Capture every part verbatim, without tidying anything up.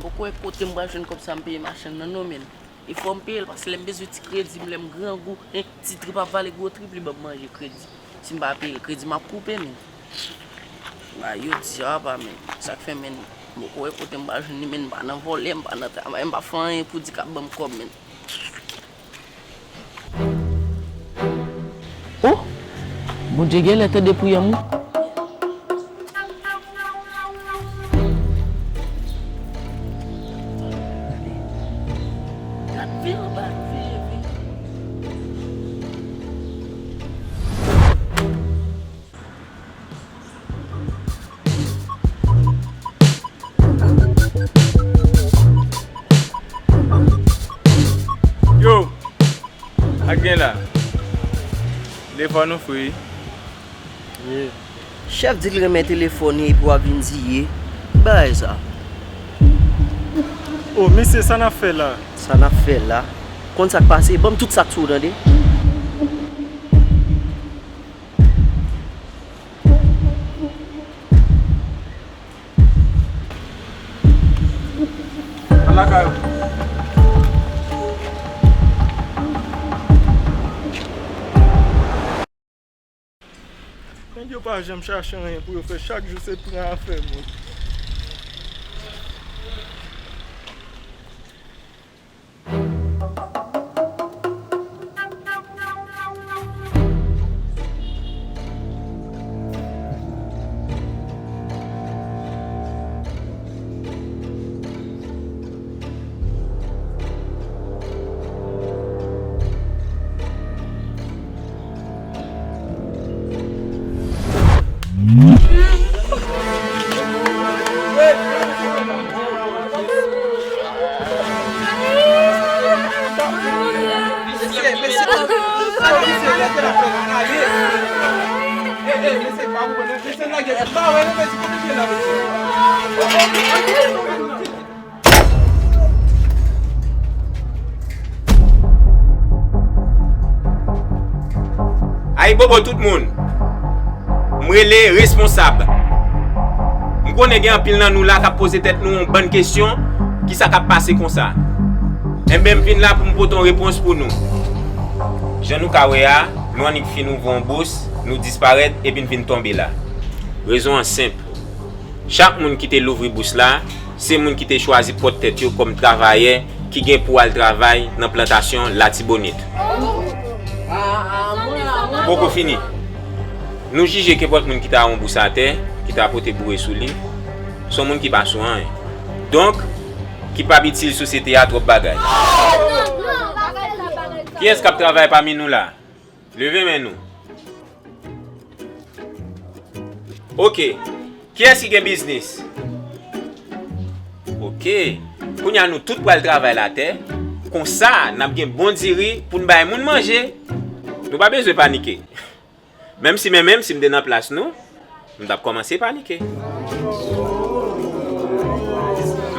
Poko wè kote m pral jwenn kòb sa m peye machann nan non, menn. E fò m peye l, paske lè m bezwen ti kredi m, lè m grangou, hen, ti trip ap vale gwo trip, li ban m manje kredi. Si m pa peye l, kredi m ap koupe, menn. Bagay yo di a pa, menn. Sa k fè, menn, m poko wè kote m pral jwenn li, menn, m pa nan vòlè, m pa nan travay, m pa fè anyen pou di k ap ban m kòb, menn. Oh! Bondye genlè tande priyè m wi. Yo, ak gen la. Telefòn ou free. Ye. Chèf di l renmen telefòn li epi w ap vin di ye. Ki bagay sa? Oh, mesye, sa n ap fè la? Sa n ap fè la? Konn sa k pase? Ban m tout sa k sou w, tande. Al lakay ou. Nèg yo pa janm chache anyen pou yo fè, chak jou se pran afè moun. Ayibobo tout moun. M rele responsab. M konnen gen anpil nan nou la k ap poze tèt nou yon bann kesyon, kisa k ap pase konsa? Enben, m vin la pou m pote yon repons pou nou. Jan nou ka wè a, nou annik fin ouvri yon bous, nou disparèt epi n vin tonbe la. Rezon an senp. Chak moun ki te louvri bous la, se moun ki te chwazi pòt tèt yo kòm travayè ki gen pou al travay nan plantasyon Latibonit. M poko fini. Nou jije kenpòt moun ki ta yon bous atè, ki ta pote boure sou li, se yon moun ki pa sou anyen. Donk, ki p ap itil sosyete a twòp bagay. Kiyès k ap travay pami nou la? Leve men nou. Oke. Kiyès ki gen biznis? Oke. Kounye a nou tout pral travay latè. Konsa, n ap gen bon diri pou n bay moun manje. Nou pa bezwen panike. Menm si, men menm si m te nan plas nou, m t ap kòmanse panike.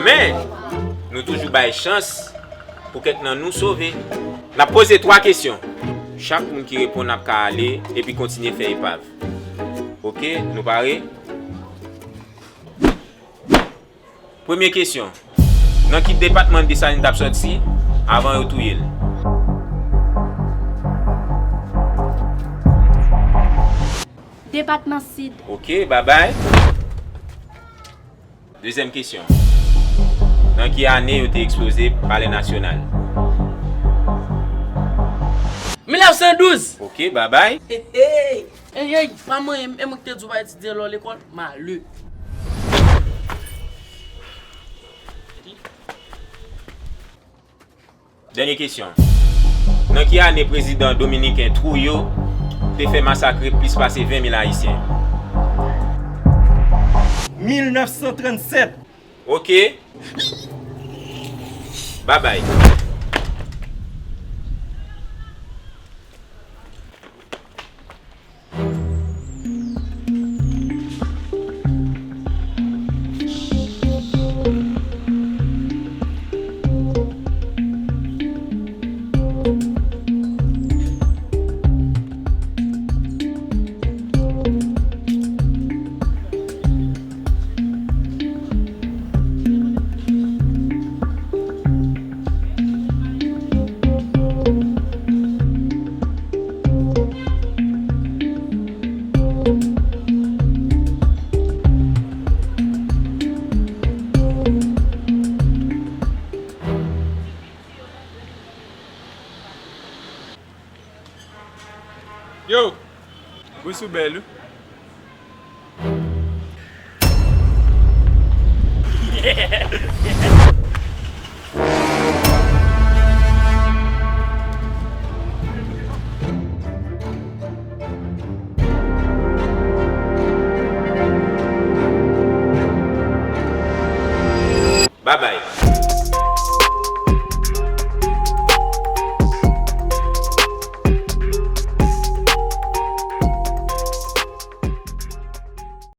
Men, nou toujou bay chans pou kèk nan nou sove. N ap poze twa kesyon. Chak moun ki reponn ap ka ale epi kontinye fè epav. Oke, nou pare? Premye kesyon. Nan ki depatman Desalin t ap sòti avan yo touye l? Depatman Sid. Oke, babay. Dezyèm kesyon. Nan ki ane yo te eksploze Palè Nasyonal? Mil nèf san douz. Oke, babay. Hey, hey. Ey, ey, pa manyen m, e mwen ki te di w pa etidye lè w lekòl? Malè. Dènye kesyon. Nan ki ane prezidan dominiken Trujillo te fè masakre plis pase ven mil Ayisyen? Mil nèf san trannsèt. Oke. Babay. Yo! Goussou bèl wi. Babay.